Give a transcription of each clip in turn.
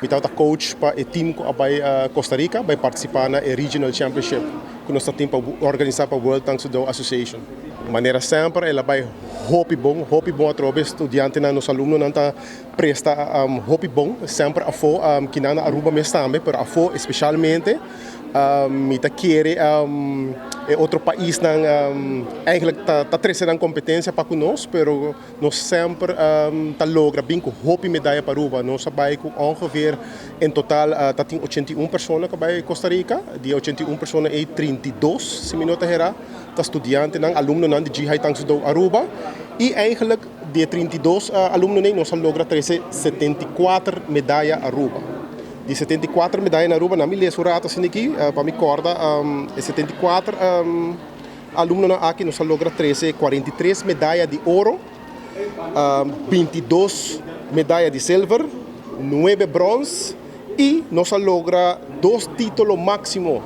Mi tabata coach pa e team cu a bay Costa Rica bay participa na e Regional Championship cu nos ta tin pa organisa pa World Tang Soo Do Association. Manera semper el a bay hopi bon, hopi bon atrobe. Studiantenan, nos alumnonan ta presta hopi bon, semper afo, kinan na Aruba mes tambe, pero afo especialmente. Mi ta kere e otro paisnan eigenlijk ta trece nan competencia pa cu nos, pero nos semper ta logra bin cu hopi medaya pa Aruba. Nos a bay cu ongeveer en total ta tin 81 persona cu a bay Costa Rica. Di e 81 persona ey 32, si mi no ta hera, ta studiantenan, alumnonan di Jihai Tang Soo Do Aruba. Y eigenlijk di e 32 alumnonan ey nos a logra trece 74 medaya Aruba. Di 74 medaya na Aruba, na mi lesa un rato asina aki pa mi corda e 74 alumnonan aki nos a logra trece 43 medaya di oro, 22 medaya di silver, 9 brons y nos a logra dos titulo maximo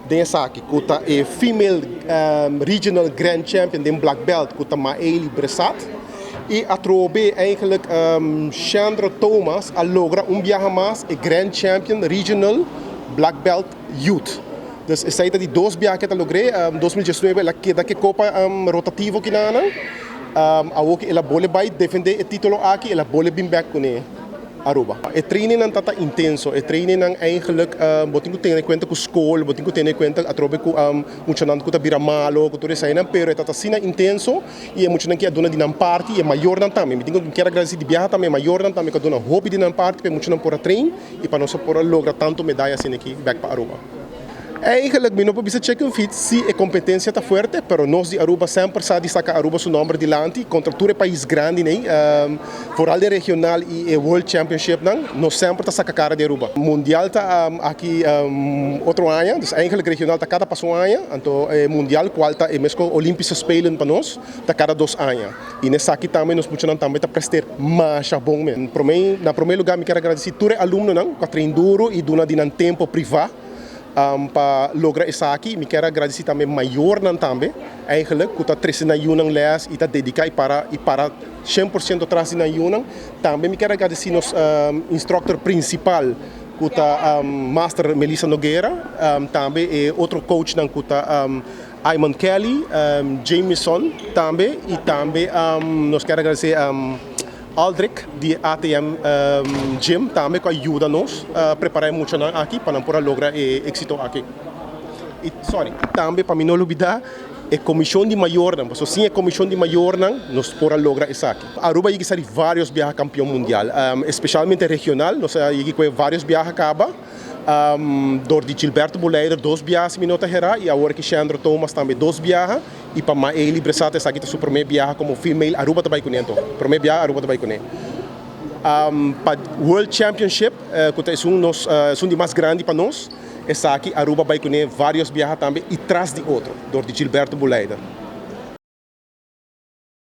den esaki cu ta e female regional grand champion den black belt cu ta Maely Bresat y atrobe eigenlijk Shandro Thomas a logra un biaha mas e grand champion regional black belt youth. Dus esey ta di dos biaha cu e ta logr'e. 2019 el a keda cu e copa rotativo kinanan. Awor cu el a bole bay defende e titulo aki el a bole bin bek cune. Aruba. E trainingnan ta ta intenso, e trainingnan eigenlijk bo tin ku tene kuenta ku skol, bo tin ku tene kuenta atrobe ku muchanan ku ta bira malo, ku tur eseinan, pero e ta ta asina intenso i e muchanan ke a duna di nan parti i e mayornan tambe. Mi tin ku kier agradesi di biaha tambe e mayornan tambe ku a duna hopi di nan parti pa e muchanan por a train i pa nos a por a logra tantu medaya asina aki bek pa Aruba. Eigenlijk mi no por bisa chicken feet si e competencia ta fuerte, pero nos di Aruba semper sa di saca Aruba su nomber dilanti contra tur e pais grandi ney, vooral den regional y e World Championship nan, nos semper ta saca cara di Aruba. Mundial ta aki otro aña, dus eigenlijk regional ta cada paso aña, anto e mundial cual ta e mesco Olympische Spelen pa nos ta cada dos aña. Y nesaki tambe nos muchanan tambe ta prester masha bon mes. Na prome lugar mi kier agradeci tur e alumnonan cu a train duro y duna di nan tempo priva. Pa logra esaki mi kier a gradisi tambe mayornan tambe eigenlijk ku ta trese nan yunan les i ta dediká i para i para 100% tras di nan yunan. Tambe mi kier a gradisi nos instructor principal ku ta Master Melissa Noguera, tambe e otro coachnan ku ta Aymon Kelly, Jameson tambe i tambe nos kier a gradisi Aldrich di ATM Gym tambe ku a yuda nos prepará e muchanan aki pa nan por a logra e éksito aki. I sorry, tambe pa mi no lubidá e komishon di mayornan, pasobra sin e komishon di mayornan nos por a logra esaki. Aruba yegi sa di vários biaha kampion mundial, espeshalmente regional, nos a yegi ku e vários biaha kaba. Dor di Gilberto Boleider dos biaha si mi no ta herá i awor aki Shandro Thomas tambe dos biaha. I pa Maely Bresat esaki ta su promé biaha komo female Aruba ta bai kuné anto. Promé biaha Aruba ta bai kuné. Pa World Championship ku ta esun nos esun di mas grandi pa nos, esaki Aruba bai kuné vários biaha tambe i tras di otro dor di Gilberto Boleider.